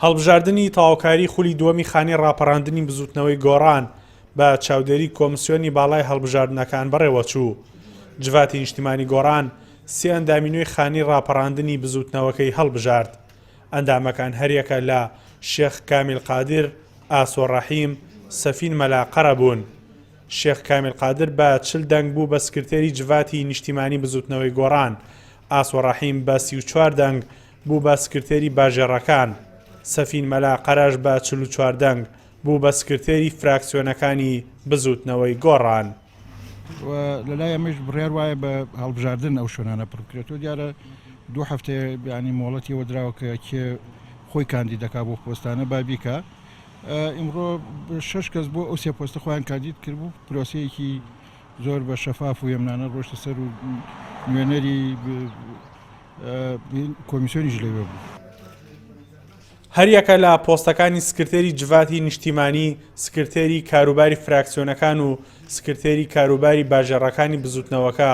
هەڵبژاردنی تەواوکاری خولی دووەمی خانەی ڕاپەڕاندنی بزووتنەوەی گۆڕان بە چاودێری کۆمسیۆنی باڵای هەڵبژاردنەکان بەڕێوەچوو. جڤاتی نیشتیمانی گۆڕان سێ ئەندامی نوێی خانەی ڕاپەڕاندنی بزووتنەوەکەی هەڵبژارد. ئەندامەکان هەریەکە لە شێخ کامیل قادر، ئاسۆ ڕەحیم، سەفین مەلا قەرە بوون. شێخ کامیل قادر بە 40 دەنگ بوو بە سکرتێری جڤاتی نیشتیمانی بزووتنەوەی گۆڕان، ئاسۆ ڕەحیم بە 34 دەنگ بوو بە سکرتێری باژێڕەکان، سەفین مەلا قەرەش بە 44 دەنگ بوو بە سکرتێری فراکسیۆنەکانی بزووتنەوەی گۆڕان. و لەلای ئەمەیش بڕیار وایە بە هەڵبژاردن ئەو شوێنانە پڕ بکرێتەوە دیارە دوو هەفتەیە یانی مۆڵەتی ئەوە دراوە کە کێ خۆی کاندید دەکا بۆ پۆستانە با بیکا ئیمڕۆ شەش کەس بۆ ئەو سێ پۆستە خۆیان کاندید کردبوو پرۆسەیەکی زۆر بە شەفاف و یەمنانە ڕۆشتە سەر و نوێنەری کۆمیسیۆنیش لەوێ بوو. هەریەکە لە پۆستەکانی سکرتێری جڤاتی نیشتیمانی، سکرتێری کاروباری فراکسیۆنەکان و سکرتێری کاروباری باژێڕەکانی بزوتنەوەکە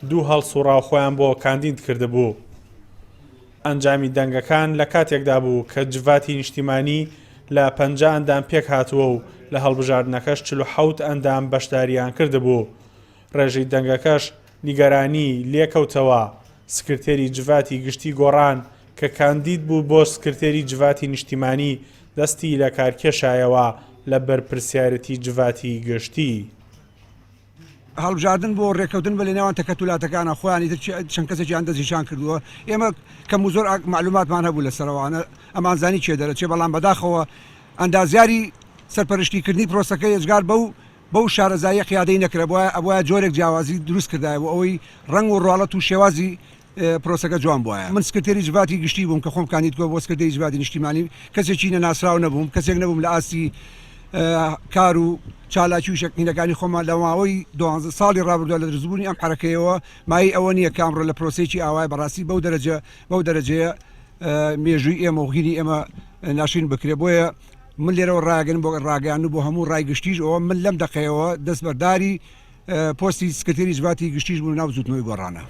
دوو هەڵسوڕاو خۆیان بۆ کاندید کردبوو. ئەنجامی دەنگەکان لە کاتێکدا بوو کە جڤاتی نیشتیمانی لە 50 ئەندام پێکهاتووە و لە هەڵبژاردنەکەش 47 ئەندام بەشداریان کردبوو. ڕێژەی دەنگەکەش نیگەرانی لێکەوتەوە، سکرتێری جڤاتی گشتی گۆڕان کە کاندید بوو بۆ سکرتێری جڤاتی نیشتیمانی دەستی لەکارکێشایەوە لە بەرپرسیارێتی جڤاتی گشتی. هەڵبژاردن بۆ ڕێککەوتن بە لەنێوان تەکەتولاتەکانە خۆیان ئیتر چەند کەسێکیان دەستنیشان کردووە ئێمە کەم و زۆر مەعلوماتمان هەبوو لەسەر ئەوانە ئەمانزانی کێ دەرەچێ بەڵام بەداخەوە ئەندازیاری سەرپەرشتیکردنی پرۆسەکە یەجگار بەو بەو شارەزاییە قیادەی نەکرابوایە ئەبوایە جۆرێک جیاوازی دروست کردایە بۆ ئەوەی ڕەنگ و ڕواڵەت و شێوازی پرۆسەکە جوان بوایە. من سکرتێری جڤاتی گشتی بووم کە خۆم کاندید کردووە بۆ سکرتێری جڤاتی نیشتیمانی، کەسێکی نەناسراو نەبووم، کەسێک نەبووم لە ئاستی کار و چالاکی و شەکینەکانی خۆمان لە ماوەی دوانزە ساڵی ڕابردووە لە دروستبوونی ئەم حەرەکەیەوە مایەی ئەوە نییە کە ئەمڕۆ لە پرۆسەیەکی ئاوایە بەڕاستی بەو دەرەجە بەو دەرەجەیە مێژووی ئێمە و هینی ئێمە ناشرین بکرێ بۆیە من لێرەوە ڕاگەن بۆ ڕاگەیاندن بۆ هەموو ڕای گشتیش ئەوە من لەم دەقەیەوە دەستبەرداری پۆستی سکرتێری جڤاتی گشتیش بوون ناو بزوتنەوەی گۆڕانە.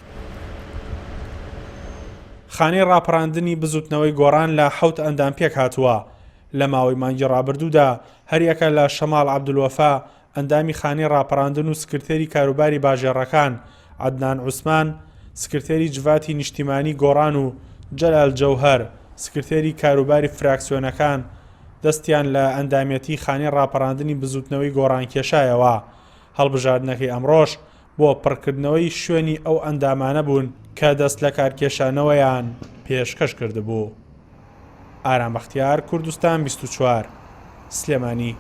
خانەی ڕاپەڕاندنی بزوتنەوەی گۆڕان لە حەوت ئەندام پێکهاتووە، لە ماوەی مانگی ڕابردوودا هەریەکە لە شەماڵ عەبدولوەفا ئەندامی خانەی ڕاپەڕاندن و سکرتێری کاروباری باژێڕەکان، عەدنان عوسمان سکرتێری جڤاتی نیشتیمانی گۆڕان و جەلال جەوهەر سکرتێری کاروباری فراکسیۆنەکان دەستیان لە ئەندامێتی خانەی ڕاپەڕاندنی بزوتنەوەی گۆڕان کێشایەوە. هەڵبژاردنەکەی ئەمڕۆش بۆ پڕکردنەوەی شوێنی ئەو ئەندامانە بوون کە دەستلەکارکێشانەوەیان پێشکەش کردبوو. ئارام بەختیار، کوردستان 24، سلێمانی.